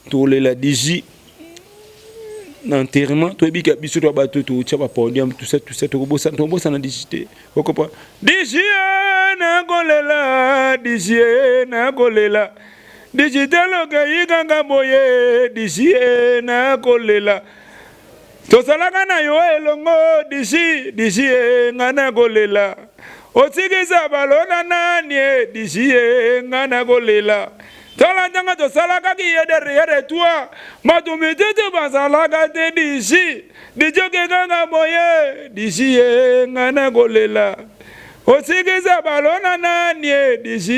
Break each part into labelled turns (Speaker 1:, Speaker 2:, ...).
Speaker 1: Tolela dj na enterrement, toyebi ka biso to bato totya ba podium, tout ça, tout ça. Tokobosana, tokobosana dj te. Okopa dj nakolela, dj nakolela, dj taloka kaka boye, dj nakolela. Tozalaka na yo elongo, dj, dj nga nakolela. Otikisa balona nani e, dj nga nakolela. Tala ntango tosalakaki ye derrière toi, bato mitutu bazalaka te. Dj, dj okekaka boye, dj nga nakolela. Otikisa balona nani e, dj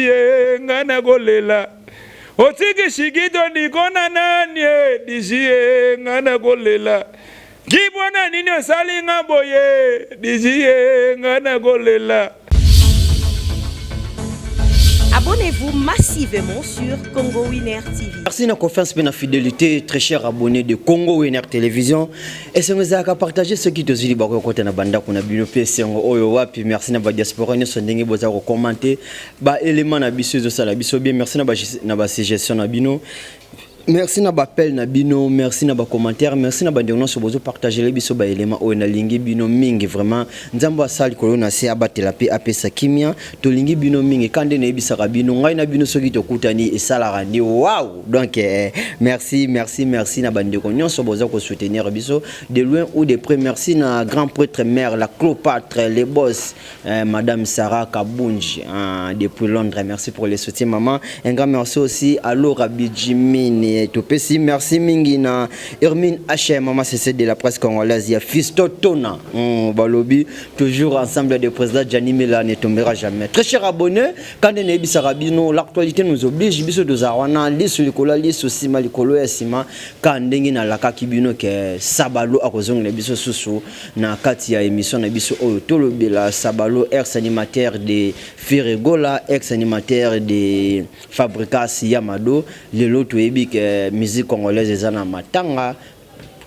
Speaker 1: nga nakolela. Otiki shikito dikona nani e, dj nga nakolela. Kibwana nini osali nga boye, dj nga nakolela.
Speaker 2: Abonnez-vous massivement sur Congo Winner TV.
Speaker 3: Merci na confiance et na fidélité, très cher abonné de Congo Winner Télévision. Esengo ezalaka partager soki tozwi libako ekota na bandako na bino mpe esengo oyo wapi. Merci na badiaspora nyonso ndenge boza kocommenter baélément na biso, ezosala biso bien. Merci na basuggestion na bino, merci na baappel na bino, merci na bacommentaire, merci na bandeko nyonso bozopartagele biso baélément oyo. Nalingi bino mingi vraiment. Nzambe asala likolo na se abatela mpe apesa kimia. Tolingi bino mingi. Ka nde nayebisaka bino, ngai na bino soki tokutani esalaka nde wow. Donc merci, merci, merci na bandeko nyonso boza kosoutenir biso de loin ou de près. Merci na grand prêtre mère, la Cléopâtre, les boss, Madame Sarah Kabunji, hein, depuis Londres. Merci pour le soutien, maman. Un grand merci aussi à Laura Bijimini Topesi. Merci mingi na Hermine H, maman CC de la presse congolaise. Il y a Fisto Tona, balobi, toujours ensemble de président Gianni Mela ne tombera jamais. Très cher abonné, quand on est bino, l'actualité nous oblige, biso tozala liso likolo liso, sima likolo ya sima, ka ndenge na lakaki bino ke Sabalo akozongela biso susu na kati ya émission na biso oyo tolobela. Sabalo, ex animateur de Ferre Gola, ex animateur de Fabregas Yamado. Lelo toyebi ke musique congolaise eza na matanga.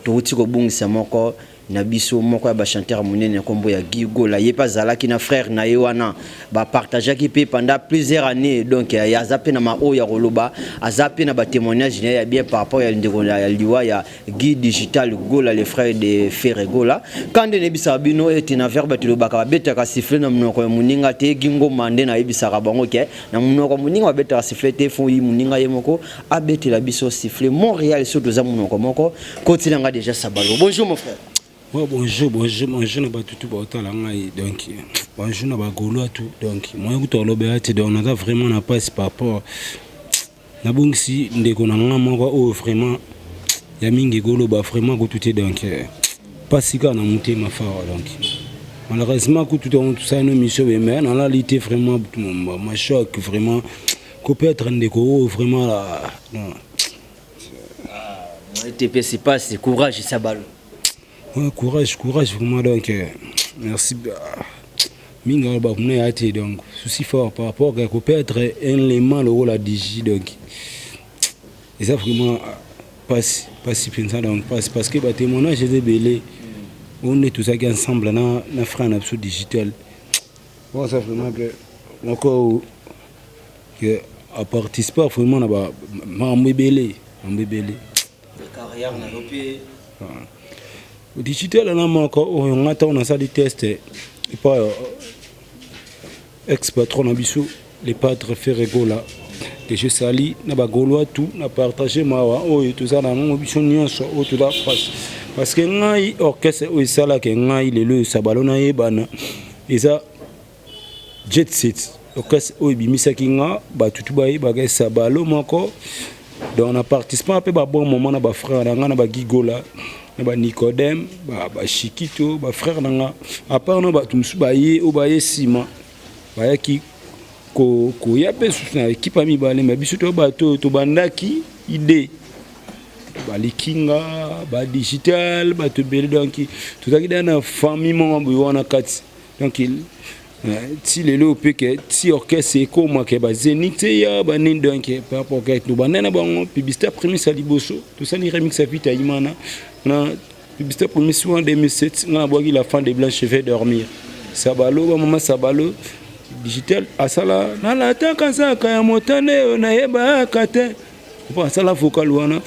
Speaker 3: Touti kobungisa moko na biso, moko ya bachanteur monene, nkombo ya Guy Gola. Ye mpe azalaki na frère na ye wana, bapartageaki mpe pendant plusieurs années. Donc aza mpe na maoyo ya koloba, aza mpe na batémoignage na ye ya bien par rapport ya ndeko ya liwa ya Guy Digital Gola, le frère de Ferre Gola. Quand nde nayebisaka bino ete na verbe tolobaka, babetaka sifflet na monoko ya moninga te. Gi Ngoma nde nayebisaka bango ke na monoko ya moninga babetaka sifflet te. Fo yi moninga ye moko abetela biso sifflet. Montréal so toza monoko moko kotilanga déjà. Sabalo, bonjour mon frère.
Speaker 1: Ouais, bonjour, bonjour, bonjour na bato tu baotala ngai. Donc bonjour na bagaulois tout. Donc moyen kutu alobela te. Donc naza vraiment na mpasi par rapport nabongisi ndeko na nga moko oyo vraiment ya mingi ekoloba vraiment kutu te. Donc mpasi kaka na motema fort. Donc malheureusement kutu ntango tosala no émission boye, mais nalali te vraiment, ma choc vraiment koperdre ndeko oyo vraiment non.
Speaker 3: Tepesi pasi. Courage, Sabalo.
Speaker 1: Ouais, courage, courage vraiment. Donc merci mingi aloba kuna ya te. Donc souci fort par rapport à koperdre un élément lokola digi. Donc eza vraiment pasi, pasi mpenza. Donc pasi parce que batémoignage eza ebele oyo nde tozalaki ensemble na frère na biso Digital. Oyo aza vraiment ke moko ke aparticipe vraiment na makambo ebele, makambo ebele.
Speaker 3: Carrière na yo mpe.
Speaker 1: Digital na moko oyo nga ntango nasali test epa ex patron na biso, le padre Ferre Gola, que je sali na bagaulois tout na partage mawa oyo toza na yango biso nyonso oyo toza parce que ngai orchestre oyo esalaka ngai lelo oyo Sabalo nayebana eza Jet Set, orchestre oyo ebimisaki nga, bato tu bayebaka Sabalo moko. Donc na participant mpe babon moment na bafrère na nga, na bagigola, na banicodème, bashikito, bafrère na nga. À part na bato mosusu baye oyo baye nsima, bayaki koya mpe susu na ekipe ya mibale, me biso to bato oyo tobandaki ide balikinga badigital, bato ebele. Donc tozalaki da na famille moko boye wana kati. Donc ti lelo mpe ke ti orchestre ekóma ke bazénith ya banini. Donc par rapport ke tobanda na bango publicité prémisse ya liboso, tosali remix ya Vita Imana na publicité prémisse wana 2007. Nga nabwaki la fin de blanche vais dormir. Sabalo, bamama Sabalo Digital asala nalataka zaka ya motane oyo nayebaka te. Mpo asala vocal wana.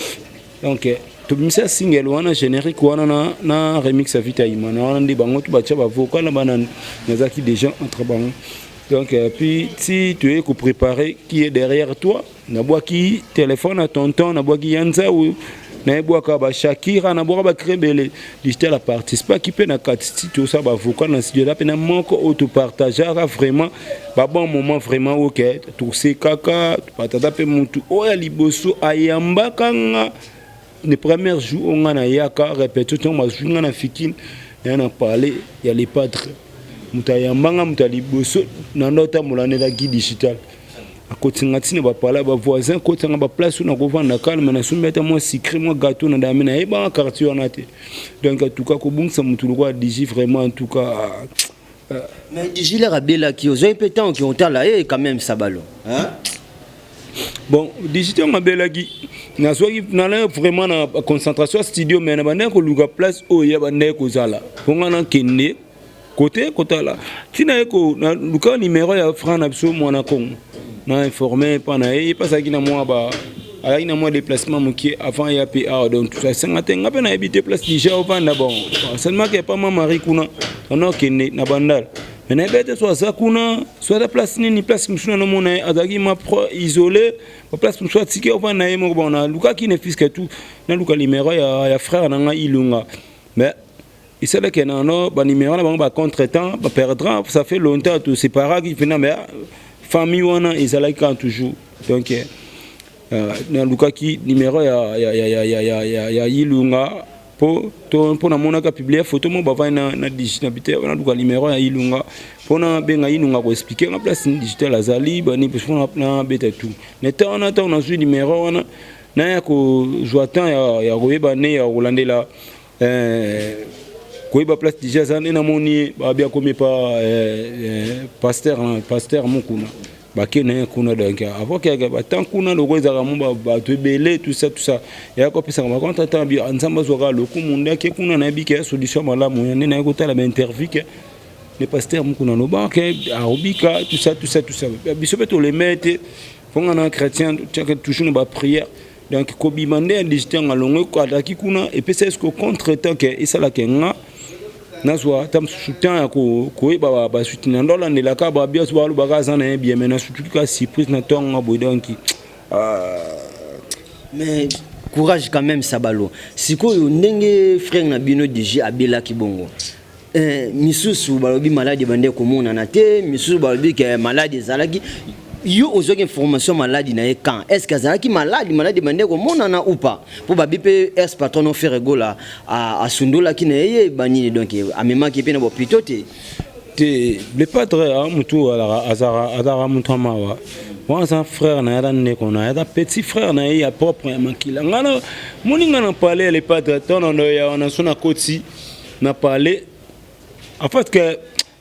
Speaker 1: Donc tobimisa single wana, générique wana na remix ya Vita Imana wana, nde bango to batia bavocal na bana, nazalaki déjà entre bango. Donc puis ti toye kopréparer Qui est derrière toi, nabwaki téléphone na tonton, nabwaki ya nzau, nayebwaka bashakira, nabwaka bakrebele. Digital aparticipaki mpe na kati ti tosala bavocal na studio. Eza mpe na moko oyo topartageaka vraiment babon moment, vraiment oke tosekaka batata. Mpe motu oyo ya liboso ayambaka nga le premier jour oyo nga nayaka répétition, ntango bazwi nga na Fikine, naya na parler ya Le Padre, moto ayambanga, moto ya liboso na ndo otambola nde ezaki Digital. Akotinga ntina bapala bavoisin, kotinga baplace oyo nakovanda calme, nasombi ata mwa sucré, mwa gâteau na dame. Nayebanga quartier wana te. Donc en tout cas, kobungisa motu lokola Digi, vraiment, en tout cas.
Speaker 3: Mais Digi lere abelaki, ozwaki mpe ntango ki otala ye quand même, Sabalo, hein?
Speaker 1: Bon, Digi ntango abelaki, nazwaki nala vraiment na concentration ya studio, mais na bandaki koluka place oyo ya bandaki kozala mpo nga nakende kote kotala. Ntina ye naluka numéro ya frère na biso mwana Kongo, na informé mpa na ye. Ye mpe azalaki na mwa ba azalaki na mwa déplacement mokie avant ya mpe awa. Donc asenga te, nga mpe nayebi te place déjà ovanda. Bon, seulement ke pa ma Marie kuna tanda okende na Bandala, mais nayebi te so aza kuna, so aza place nini, place mosusu. Nanomona ye azalaki ma pro isolé, baplace mosusu atiki ovanda na ye moko. Bon, nalukaki ne fiske tout, naluka numéro ya frère na ngai Ilunga, mais esalaki nano banuméro na bango bacontretemps baperdra. Ça fait longtemps toséparaki mpena, mais famille wana ezalaki kaka toujours. Donc nalukaki numéro ya Ilunga mpo namonaka publie photo mo bavandi na na bite. Naluka numéro ya Ilunga mpo nabenga Ilunga koexpliquer nga place Digital azali bani, mpo nabeta tout. Na temps wana, ntango nazwi numéro wana, naya kozwa temps ya koyeba nde ya kolandela, koyeba place déjà aza. Nde namoni ye babi akomi pa pasteur mokuna, bake na ye kuna. Donc avant kaka batan kuna, loko ezalaka mo bato ebele, tout ça, tout ça, ya kopesaka bacontretemps bi Nzambe azwaka lokumu. Nde ake kuna, nayebi ke ya solution malamu ya nde naye kotala bainterview ke le pasteur mokuna alobaka ke arobika, tout ça, tout ça, tout ça. Biso mpe toleme te, mponga na chrétien tiaka toujours na baprière. Donc kobima nde ya Digital alongo azalaki kuna, epesa eske contretemps ke esalaka nga nazwa ata mosusu temps ya koyeba basuite na ndo alandelaka babiaso balobaka aza na ye bien, mais nasutuki kaka surprise na ntongo boye. Donc
Speaker 3: Mais courage quand même, Sabalo. Sikoyo ndenge frère na bino DG abelaki bongo, misusu balobi maladi ebande komonana te, misusu balobi ke maladi ezalaki. Yo ozwaki information maladi na ye quand? Est ce que azalaki maladi, maladi ebande komonana ou pas? Mpo babi mpe ex patron no Ferre Gola asundolaki na ye, ye banini, donc amemaki mpe na bopito te.
Speaker 1: Te, Le Padre mutu azalaka mutu ya mawa wana. Aza frère na ye, aza ndeko na ye, aza petit frère na ye ya propre ya makila. Nga na moni nga na parler ya Le Padre ntono ya wana so nakoti na parler. En fait que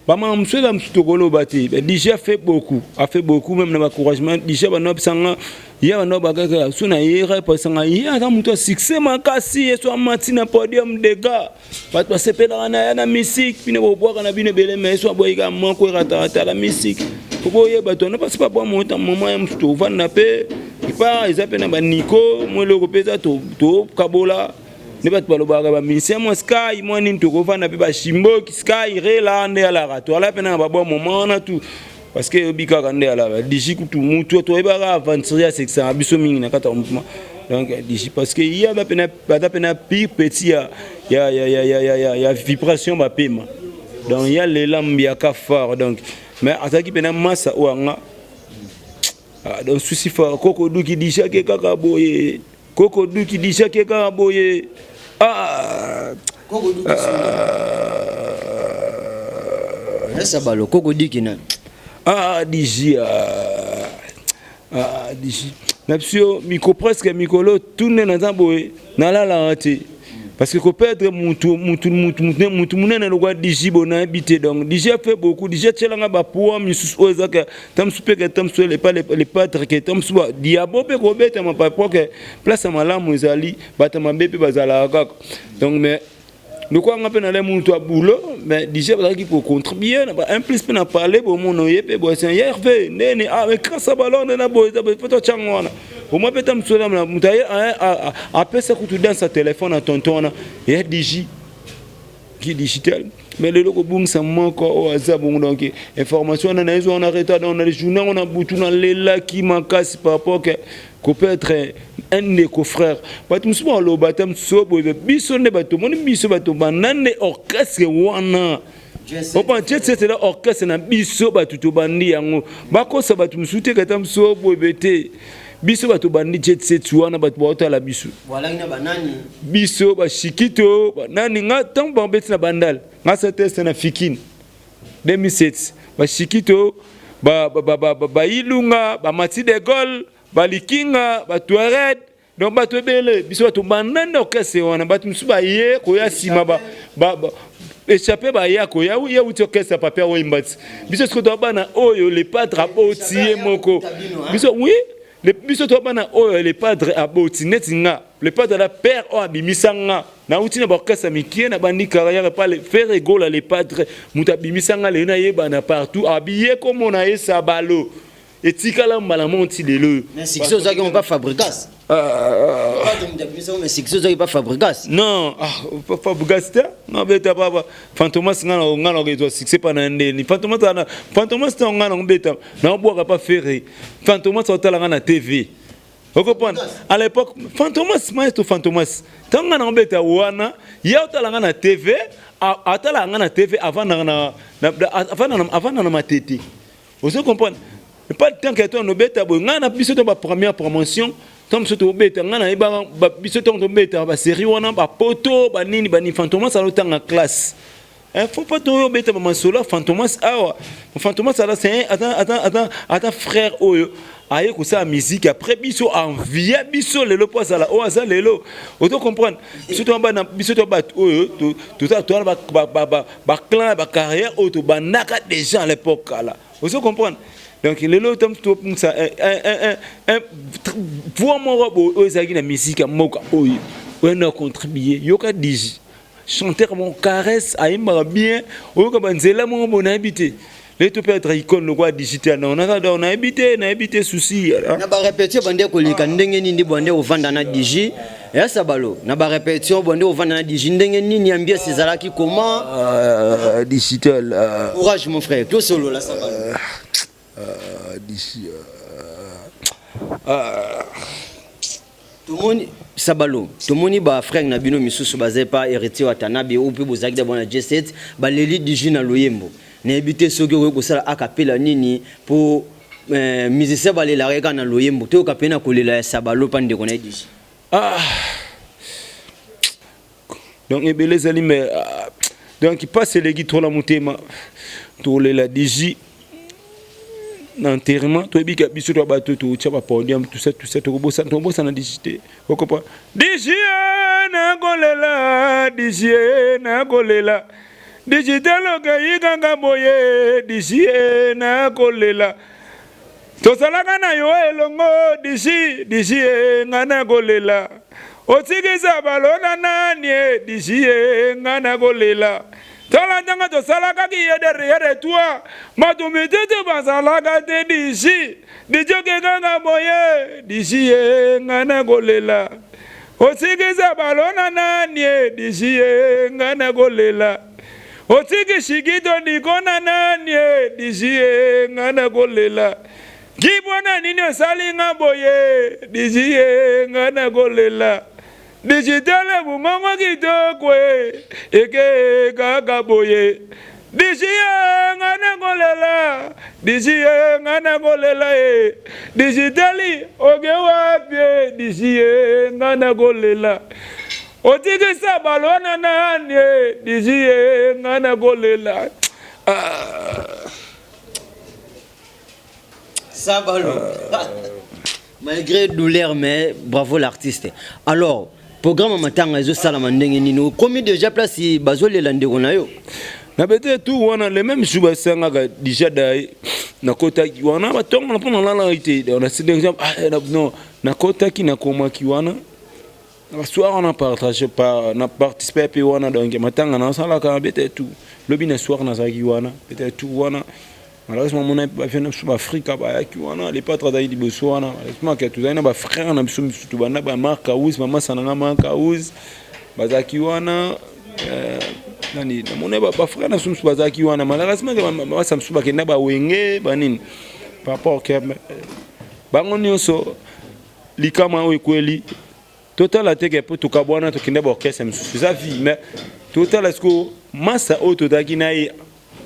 Speaker 1: bamama mosusu eza mosusu tokoloba te. Déjà fait beaucoup, a fait beaucoup, même na baencouragement. Déjà bando apesanga ye, bando bakaka so na ye repesanga ye, aza moto ya succès makasi. Ye so amati na podium, dega bato basepelaka na ye na musique. Bino bobwaka na bino ebele, mais so aboyika moko eratatala musique po boyeba to mpasi babwa mota moma ya mosusu tovanda mpe epa eza mpe na baniko mo eloko mpe eza tokabola nde bato balobaka bamusicien mwa sky mwa nini, tokovanda mpe bashimboki sky rela nde alaka toala mpe na babwa moma wana tu, parce que oyebi kaka nde alaka Digi kutu mutu toyebaka aventurier, asekisaka biso mingi na kati ya mouvement. Donc Digi, parce que ye aza pena pire petit ya vibration bapema. Donc ya lela mbiaka fort. Donc mais azalaki mpena masa oyo anga. Donc souci fort koko duki Digi ake kaka boye, koko duki Digi ake kaka boye. Ah,
Speaker 3: ah, Sabalo, koko diki nani?
Speaker 1: Ah, Digi, ah, ah, Digi na biso yo miko presque mikolo tunde naza boye, nalalaka te, parce que koperdre mutu mutu mutu mutu munene lokwa Digi bo nayebi te. Donc Digi a fait beaucoup. Digi atielanga bapoa misusu oyo ezaka ta mosusu mpe ke ta mosusu lepa le Padre ke ta mosusu diabo mpe kobetama po ke place ya malamu ezali, bato mabe mpe bazalaka kaka. Donc mais lokola nga mpe nalai mutu ya boulot, mais déjà bazalaki kocontribue na ba un plus mpe na parler bomona ye mpe boye ye Hervé ndeni. Ah, mais grâce à ballon nde na boye po totyango wana. Omwa mpe ta mosusu moto apesa kutu danse ya telefone na tonton wana ya digi ki digital. Mais lelo kobungisa moko oyo aza bongo, donc information wana nayezwa wana retard. Donc na journée yango na butu nalelaki makasi par rapport ke koperdre un ndeko, frère. Bato mosusu baloba ata mosusu boye, biso nde bato omoni, biso bato banda nde orchestre wana opa jet set la orchestre na biso, bato tobandi yango. Bakosa bato mosusu te, kata mosusu boye te. Biso bato bandi jet set wana, bato baotala biso, biso bashikito banani. Nga ntango babeti na Bandal, nga sa teste na Fikine 2007, bashikito, bailunga, bamati de Gaulle, balikinga, batuared, donc bato ebele. Biso bato banda nde orchestre wana. Bato mosusu baye koya nsima, échappé, baya koya ye wuti orchestre ya Papier Oyimba ti biso. Sikoyo toa bana oyo le padre aboti ye moko. Biso, oui, biso toa bana oyo le padre aboti. Neti nga, le padre la père oyo abimisa nga, nauti na baorchestre mikie, na bandi carrière pa Ferre Gola. Le padre moto abimisa nga, lelo nayebana partout, abiye komona ye Sabalo etikala mbala moko ti lelo oyo.
Speaker 3: Succès ozwaki ngo pa Fabrigas? Succès ozwaki pa Fabrigas?
Speaker 1: Non, Fabrigas te. Nga beta papa Fantomas, nga nga nakozwa succès pa na ndeni Fantomas? Fantomas te. Nga nakobeta, nakobwaka pa Ferre. Fantomas aotala nga na TV, okocomprendre? À l'époque, Fantomas, maestro Fantomas, ntango nga nakobeta wana, ye aotala nga na TV, atalaka nga na TV, avandaka na Matete, ozo comprendre? Pas tant que toi nobeta boye, ngai na biso to bapremière promotion, ntango biso tobeta, ngai nayebaka biso ntango tobeta basérie wana, bapoto, banini banini, Fantomas alotanga classe. Faut pas toyo obeta bamasolo Fantomas awa. Fantomas aza, c'est ata frère oyo aye kosala musique après biso, envie biso lelo mpo azala oyo aza lelo, oto comprendre? Biso to bana, biso to bato oyo toza towana baclan ya bacarrière oyo tobandaka déjà à l'époque kala, ozo comprendre? Donc lelo topungisa voix moko boye oyo ezalaki na musique ya mboka oyo, oyo na contribue. Yoka digi chanteur moko caresse, ayembaka bien, oyoka banzela moko boye, nayebi te. Lelo toperdre icône lokola digital, non, naza donc nayebi te, nayebi te, souci.
Speaker 3: Na barépétition bande koleka ndenge nini? Bande kovanda na digi ya Sabalo, na barépétition bande kovanda na digi ndenge nini? Ambiance ezalaki comment?
Speaker 1: Digital.
Speaker 3: Courage mon frère, tosolola, Sabalo.
Speaker 1: Digi.
Speaker 3: Tomoni Sabalo, tomoni bafrère na bino misusu bazali pa Héritier Watanabe oyo mpe bozalaki d'abord na J7, baleli digi na loyembo. Nayebi te soki okoki kosala akapela nini mpo musicien balelaka kaka na loyembo. Toyoka mpe na kolela ya Sabalo mpa ndeko na ye digi.
Speaker 1: Ah. Donc ebele ezali, mais donc mpasi eleki trop na motema. Tolela digi na enterrement, toyebi ka biso to bato totia bapodium, tout ça, tout ça. Tokobosana, tokobosana digi te, okopa digi nakolela, digi nakolela, digital okei kaka boye, digi nakolela. Tozalaka na yo elongo, digi, digi nga nakolela. Otikisa balona nani e? Digi nga nakolela. Tala ntango tosalakaki ye derrière toi, bato mitutu bazalaka te. Digi, digi okekanga boye, digi ye nga nakolela. Otikisa balona nani e? Digi ye nga nakolela. Otiki shikito ndikona nani e? Digi ye nga nakolela. Kibwana nini osali nga boye? Digi ye nga nakolela. Digitale mongongo kitoko e eke kaka boye. Digi ye nga nakolela, digi ye nga nakolela e. Digitali oke wapi e? Digi ye nga nakolela. Otikisa balwana nani e? Digi ye nga nakolela. Ah.
Speaker 3: Sabalo, malgré douleur, mais bravo l'artiste. Alors, programme matanga ezosalama ndenge nini? Okomi déjà place bazolela ndeko na yo?
Speaker 1: Na bete tout wana, le même jour basangaka déjà daye, nakotaki wana batongo mpo nalalaki te. Non, nakotaki, nakomaki wana basoir wana, partage na participe mpe wana. Donc matanga nasalaka na bete tout lobi na soir, nazalaki wana bete tout wana. Malheureusement, mona bavieux na biso baafrika bayaki wana, le Padre azalaki liboso wana. Malheureusement ke tozali na bafrère na biso misusu, tobanda bamark House, bamasa na nga Mark House bazalaki wana. Nani, namoni bafrère na biso mosusu bazalaki wana. Malheureusement ke bamasa mosusu bakenda bawenge banini par rapport ke bango nyonso likama oyo ekweli. Totala te ke mpo tokabwana, tokende baorchestre mosusu, eza vie. Mais totala sikoyo masa oyo tozalaki na ye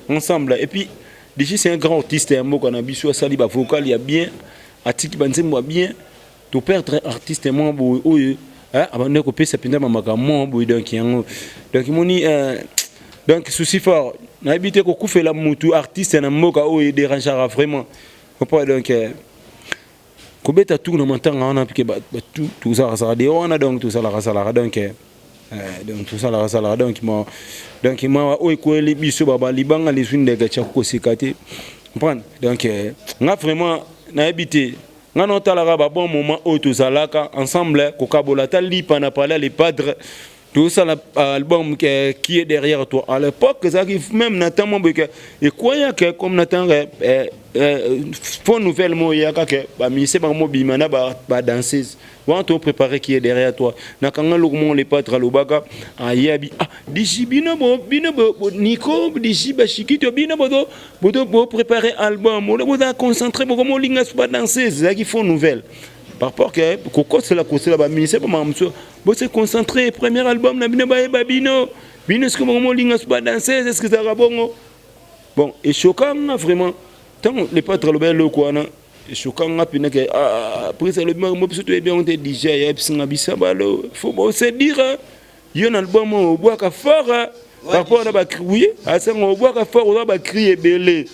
Speaker 1: ensemble. Et puis déjà, c'est un grand artiste ya mboka na biso, asali bavocal ya bien, atiki banzembo ya bien. Toperdre artiste mwa boye oyo abandi kopesa mpenza bamakambo mwa boye. Donc yango, donc moni, donc souci fort, nayebi te, kokufela mutu artiste na mboka oyo edérangeaka vraiment, comprends? Donc kobeta tour na matanga wana, pike batu tozalaka de wana. Donc tozalaka salaka, donc tosalaka salaka. Donc ma, donc mawa oyo ekweli biso, balibanga lezwi ndeke tia koseka te, comprendre? Donc nga vraiment nayebi te. Nga na otalaka babon moment oyo tozalaka ensemble, kokabola ata lipa na palais, le Padre, tosala album Qui est derrière toi. À l'époque ezalaki même na ntango boye ke ekwayaka comme na ntango fond nouvelle mo eyaka ke baministère bango mobima na badanseuse wana, topréparé Qui est derrière toi. Nakanga loko moko, le Padre alobaka, ayebi: "Ah, disi bino bo, bino bo niko disi bashikito, bino boto boto bopréparé album, boza concentré, bokomolinga so badanseuse." Ezalaki fond nouvelle par rapport ke kokosela kosela baministère bamaka mosusu: "Bose concentré, premier album na bino, bayeba bino bino soki bongo molinga so badanseuse, est ce que ezalaka bongo?" Bon, eshokanga vraiment ntango le Padre aloba eloko wana, eshokanga mpena ke prise alobi makambo biso toyebi yango te. Dj ayebisinga bisa balo faut bose dire yo na album oyo obwaka fort par rapport na bacri. Oui, asenga obwaka fort, oza bacri ebele,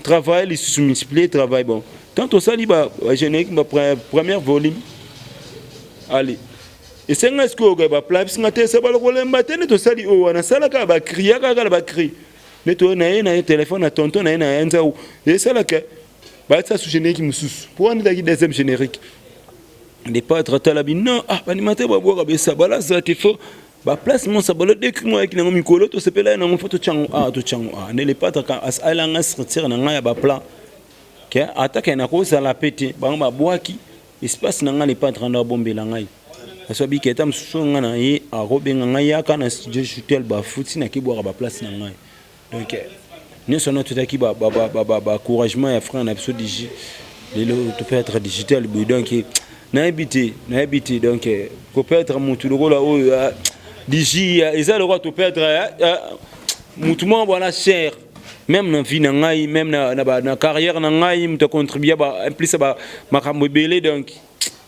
Speaker 1: travail lisusu, multiplier travail. Bon, tant tosali bagénérique, première volume, allez, esenga sikoyo oyo baplan bisinga te, esabala kolemba te nde tosali oyo wana, asalaka bacri, ya kaka na bacri nde toyo na ye na ye telefone na tonton na ye na ye nzau esalaka batia su générique mosusu po wana ezalaki deuxième générique. Le Padre atala bino: "Ah, baanimateur babwaka besabala aza te, fo baplace mo sabala dekri mo ayaki nango mikolo tosepela ye nango, fo totyango a totyango a." Nde le Padre alanga structure na ngai ya baplan ke atake nakozala pe te, bango babwaki espace na ngai. Le Padre ando abombela ngai aso abiki ata mosusu ngai na ye akobenga ngai yaka na studio jutel, bafuti nakebwaka baplace na ngai. Donc nyonso wana tozalaki baencouragement ya frère na biso Digi. Lelo toperdre digital boye, donc nayebi te, nayebi te. Donc koperdre motu lokola oyo Digi eza lokola toperdre motu moko bwana cher, même na vie na ngai, même na carrière na ngai, moto acontribue plus makambo ebele. Donc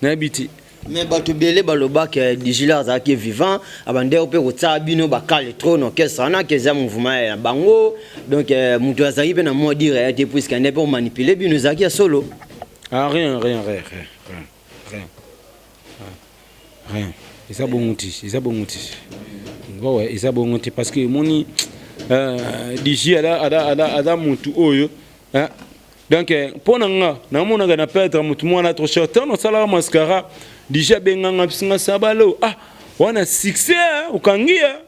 Speaker 1: nayebi te.
Speaker 3: Mais bato ebele balobaka Digila azalaki vivant, abandeki mpe kotia bino bakale trop na orchestre wana, ke eza mouvement na bango. Donc moto azalaki mpe na mot à dire ya te, puisque ande mpe komanipule bino. Ezalaki ya solo?
Speaker 1: Ah, rien, rien, rien, rien, rien, rien. Eza bongo te, eza bongo te. Ouais, eza bongo te, parce que omoni Digi aza motu oyo. Donc mpo na nga, namonaka na perdre motu mwana trop cher. Ntango nasalaka Mascara, Digi abenganga bisinga: "Sabalo, ah, wana succès okangi ya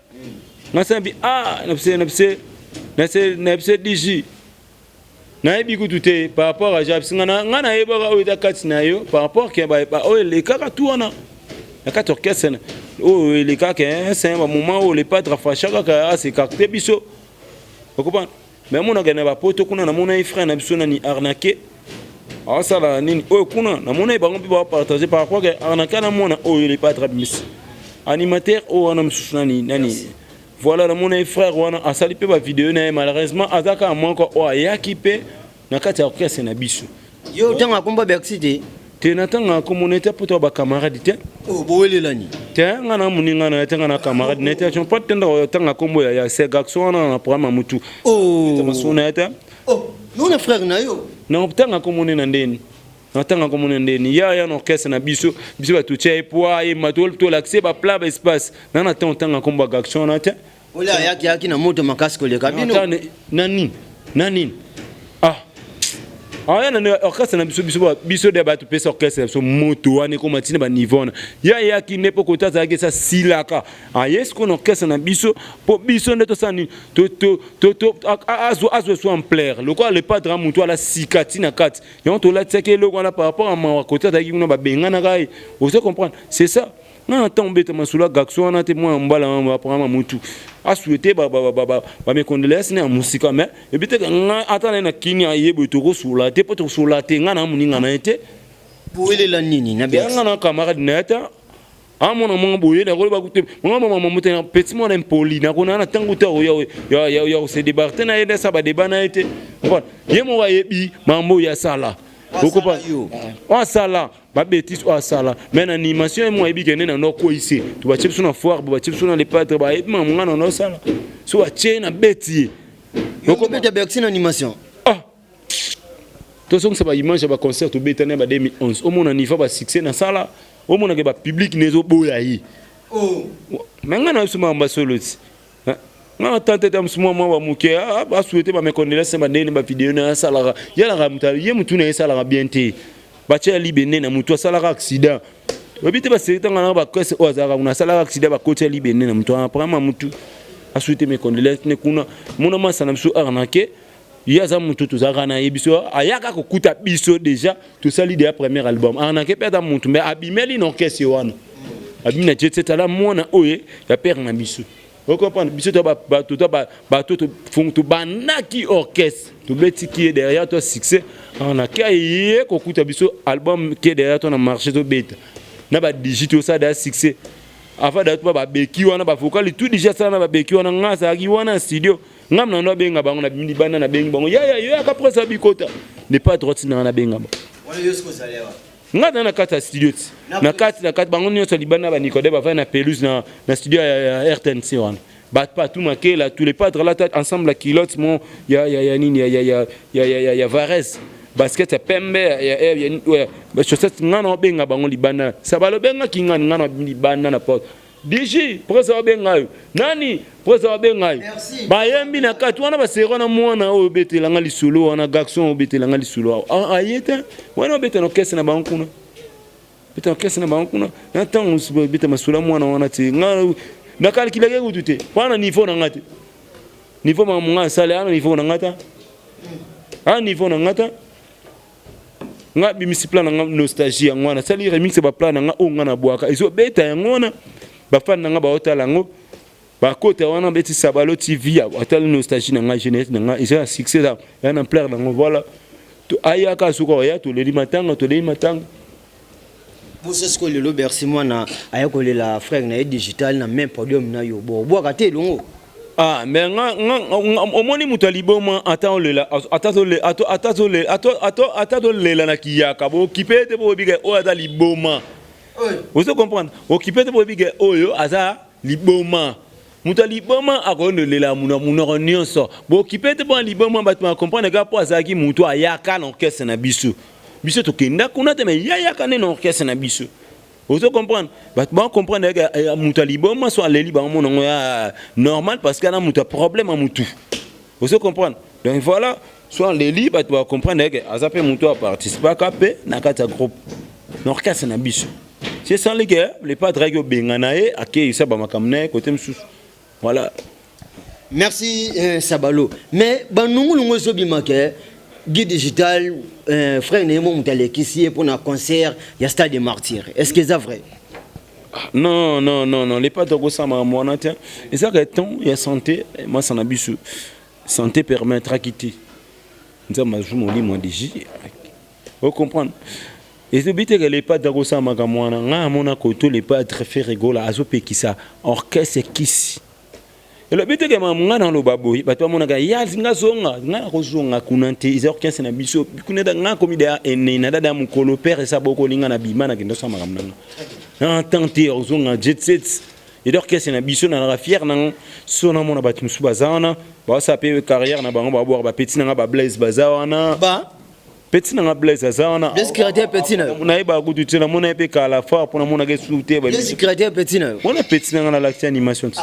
Speaker 1: nga." Sambi: "Ah, na bise Digi, nayebi kutu te par rapport à ja bisinga nga nayebaka oyo eza kati na yo par rapport ke oyo elekaka tu wana na kati orchestre, oyo elekaka c'est bamoment oyo le Padre afasha kaka asekarte biso, okopana. Mais amonaka na bapoto kuna, namona ye frère na biso nani arnaque aosala nini oyo kuna, namona ye bango mpe bapartage par rapport ke arnaque namona oyo le Padre abimisi animateur oyo wana mosusu nani nani. Voilà, namona ye frère wana asali mpe bavideo na ye. Malheureusement aza kaka moko oyo ayaki mpe na kati ya orchestre na biso.
Speaker 3: Yo ntango akomba Bercy te?
Speaker 1: Te, na ntango akomona te, po to bacamarade te.
Speaker 3: Bowelelani?
Speaker 1: Te, nga na moninga na ye te, nga na camarade na ye te. Po te ntanga nkombo ya se garçon wana na programme ya mutu masuku na ye te.
Speaker 3: Nona frère na yo?
Speaker 1: Na ntanga komona na ndeni, na ntanga komona ndeni ya na orchestre na biso, biso bato tia ye po ayemba, tolakise baplan, baespace na ntango ntanga nkombo ya garçon wana te.
Speaker 3: Ole ayaki, ayaki na moto makasi koleka bino.
Speaker 1: Na nini, na nini? Ah. Aya na orchestre na biso, biso biso de bato pesa orchestre na biso moto wana ekoma ntina baniveau wana. Ye ayaki nde mpo kota azalaki esa silaka, aye sikoyo na orchestre na biso mpo biso nde tosala nini, azwa so ampleur lokola le padre motu ala sika ntina kati yango. Tolatisaki eloko wana par rapport a mawa kote azalaki kuna, babenganaka ye. Ozo comprendre, c'est ça. Nga na ntango obeta masolo ya garçon wana te, mwana mobala aprama mutu asouhaite bamecondoléance ne ya mosika, mais ebi te nga ata naye na kini ayeboye, tokosola te mpo tokosola te. Nga na moninga na ye te.
Speaker 3: Bowelela nini na
Speaker 1: Nga na camarade na ye te. Amona mwa boye, nakoloba te mwa mama mote petit mwana impoli, nakona na ntango te ya kose débattre na ye nde asa badébat na ye te. Ye moko ayebi mambo oyo asala, okopa oyo asala babêtises oyo asala, mais na animation ye mo ayebi kende na ndo akweyise to batie biso na foire, bo batie biso na le padre, bayebi makambo nga na ndo asala, so batie na beti ye.
Speaker 3: Okobeta Bercy na animation?
Speaker 1: Ah, tozongisa baimage ya baconcert tobetani ya ba 2011, omona niveau basuccès nasala, omonake bapublic ne ezoboya ye. Mais ngai na biso makambo basolo ti nga tante ta mosu mwa mwa bamoke basouhaite bamecondoléance bandenge bavideo na asalaka yalaka moto ye motu na ye esalaka bien te. Batia ya libende na motu asalaka accident, oyebi te, baseri ntango na bakese oyo azalaka kuna, asalaka accident, bakoti ya libende na motu wana. Prama motu asouhaite mecondoléance ne kuna mona masa na biso arnaque ye aza motu tozalaka na ye. Biso ayaka kokuta biso déjà tosali deya premier album. Arnaque mpe aza motu, mais abimeli na orchestre wana, abimi na jet set, ala mwana oyo ya père na biso. Ocomprendre, biso to bato to bato tobandaki orchestre, tobetiki ye derrière to succès. Arnaque aye kokuta biso album ke derrière to na marché, tobeta na badigi, tosala deya succès avant da to babeki wana bavocale tout déjà asala na babeki wana. Nga azalaki wana na studio, ngam na ndo abenga bango na libanda, nabengi bango yaya yo yaka presse abikota ne pas droit nanga nabenga bango. Nga na kati ya studio ti na kati bango nyonso libanda, banicode bavandi na pelouse na studio ya RTNC wana, bato makela tous les padres lata ensemble la culotte mo ya nini ya Varese, basket ya pembe, ya chaussette. Nga na obenga bango libanda, sa balobengaki ngani, nga na libanda na porte, dg presse babenga yo nani, presse babenga yo, bayembi na kati wana, baseri na mwana oyo obetelanga lisolo wana, garçon oyo obetelanga lisolo awa aye te wana, obeta na orchestre na bango kuna, beta na orchestre na bango kuna na ntango beta masolo ya mwana wana te. Nga nakalkulaki kutu te wana niveau na nga te, niveau makambo nga asali ana niveau na nga ta, ana niveau na nga ta. Nga bimisi plan na nga nostalgie yango wana, asali remix ya baplan na nga oyo nga nabwaka, ezobeta yango wana, bafani na nga baotala yango, bakota wana, beti Sabalo TV, atali nostalgie na nga, générique na nga eza ya succès, ya na ampleur nango. Voilà, ayaka soki oya, toleli matanga, toleli matanga.
Speaker 3: Boso sikoyo lelo Bercy mwana aya kolela frère na ye digital na même podium na yo, bo obwaka te elongo?
Speaker 1: Ah, mais nga omoni moto ya liboma, ata olela, ata tolela na kiyaka, bokipe te, boyebika oyo aza liboma. Ozo comprendre, okipe te, boyebika oyo aza liboma. Moto ya liboma akoyolela na monoko nyonso, bokipe te mpona liboma. Bato bacomprendre kaka mpo azalaki motu ayaka na orchestre na biso. Biso tokenda kuna te, mais ye ayaka nde na orchestre na biso. Ozo comprendre, bato bacomprendre ke moto ya liboma so aleli, bango mona yango ya normal, parce que ana moto ya problème ya motu. Ozo comprendre, donc voilà, so aleli, bato bacomprendre ke aza mpe motu aparticipaka mpe na kati ya groupe na orchestre na biso. C'est sans que le padre ayaki obenga na ye, akeyisa bamakambo na ye kote mosusu, voilà.
Speaker 3: Merci Sabalo. Mais banungulungu ezobimaka Guy Digital, frère na ye mo moto alekisi ye mpona concert ya Stade de Martyr, est ce que eza vrai?
Speaker 1: Non, non, non, non, le padre akosala makambo wana te. Ezaka temps ya santé masa na biso, santé permettraki te. Nzambe azwi molimo ya dg, ocomprendre, ezobi te ke le padre akosala makambo wana. Ngai amona koto le padre Ferre Gola azopekisa orchestre kisi, elobi te ke makambo ngai naloba boye, bato bamonaka ya nga zonga, ngai nakozonga kuna te. Eza orchestre na biso kuna, ngai akomi deya ene na dada ya mokolo père esa bokolinga na bima, nakende osala makambo na nga na temps te ozonga jet set. Eza orchestre na biso, nazalaka fier nango. So namona bato mosusu baza wana, baosala mpe carrière na bango, babwaka bapeti na nga, bablaise baza wana.
Speaker 3: Ba
Speaker 1: Petit na nga Blaise aza wana.
Speaker 3: Blaise Créateur, petit na yo?
Speaker 1: Nayebaka kutu te, namona ye mpe kala fort mpo namonaka esu te.
Speaker 3: Blaise Créateur, petit na yo?
Speaker 1: Wana petit na nga, nalakisi animation ti.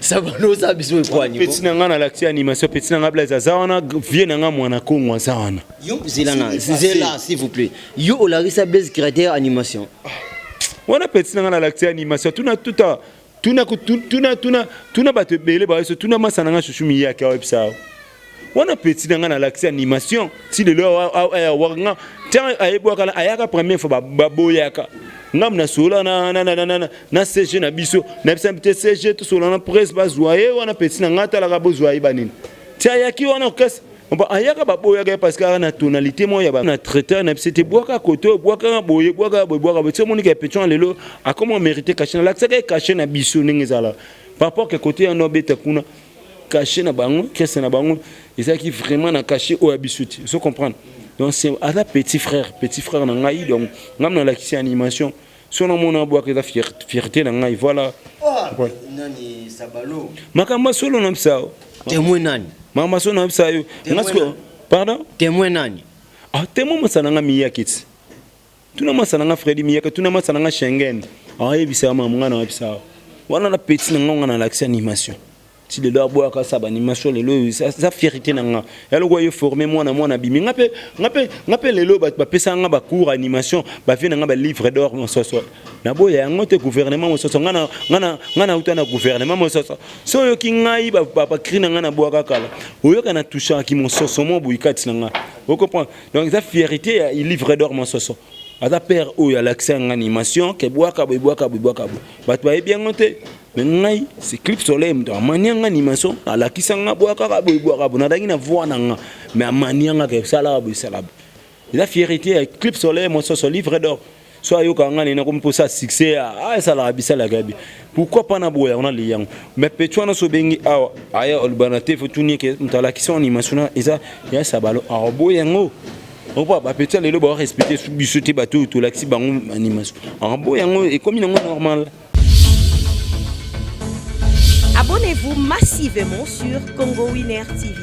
Speaker 3: Sabalo oza biso ekwani.
Speaker 1: Petit na nga nalakisi animation, petit na nga Blaise aza wana, vie na nga mwana Kongo aza wana.
Speaker 3: Yo zela na zela, s'il vous plaît. Yo olakisa Blaise Créateur animation?
Speaker 1: Wana petit na nga nalakisi animation. Tuna tuta, tuna tuna tuna tuna bato ebele bayeso. Tuna masa na nga Shushu Miyaki, awebisa wana petit na nga nalakisi animation. Ti lelo nga ntango ayebwaka, ayaka première fois, baboyaka. Ngambu nasola na CG na biso, nayebisa te CG tosola na presse, bazwa ye wana. Petit na nga talaka, bozwa ye banini. Ti ayaki wana orchestre ayaka, baboyaka ye parce que aka na tonalité moko ya na traiteur na biso te. Bwaka kote oyo, bwakaka boye, bwakaka boye, bwaka boye. Ti omonika ya petit wana lelo akoma mérité cachet. Nalakisaka ye cachet na biso ndenge ezala par rapport ke kote yana obeta kuna. Cachet na bango, kese na bango ezalaki vraiment na cachet oyo ya biso te. Ozo comprendre? Donc c'est aza petit frère, petit frère na ngai. Donc ngai nalakisi animation, so namona abwaka, eza fierté na ngai, voilà.
Speaker 3: Oh, nani Sabalo?
Speaker 1: Makambo solo na bisa.
Speaker 3: Témoin nani?
Speaker 1: Makambo solo na bisa yo nga siko, pardon.
Speaker 3: Témoin nani?
Speaker 1: Ah, témoin masa na nga Miyaki ti. Tuna masa na nga Fredi Miyaki, tuna masa na nga Schengen, ayebisaka makambo nga na oyebisaka wana. Na petit na nga nga nalakisi animation, ti lelo abwaka sa baanimation. Lelo oyo eza fierté na nga ya lokola yo forme mwana, mwana abimi. Nga mpe lelo bato bapesaka nga bacours animation, bavie na nga balivre d'or mososo. Naboya yango te. Gouvernement mososo, nga nauta na gouvernement mososo. So oyoki ngai bacri na ngai nabwaka kala, oyoka na touchaki mososo mo boyi kati na nga, ocomprendre? Donc eza fierté ya livre d'or mososo. Aza père oyo alakisa nga animation ke bwaka boye, bwaka boye, bwaka boye. Bato bayebi yango te, mais ngai c'est Clip Soleil moto amani nga animation, alakisa nga bwakaka boye, bwaka boye. Nazalaki na voix na nga, mais amani nga ke esalaka boye, esala boye. Eza fierté ya Clip Soleil mososo, livre d'or. So ayokaka nga nena komi mposa succès, esalaka bisalaka bi. Pourquoi pas na boya wana liyango? Mais petit wana so obengi awa, aya olobana te. Fo tuni ke moto alakisi animation na eza ya Sabalo, aoboya yango. Opo bapeti lelo baorespecte biso te. Bato oyo tolakisi bango animation, aoboya yango, ekomi nango normal.
Speaker 2: Abonnez-vous massivement sur Congo Winner TV.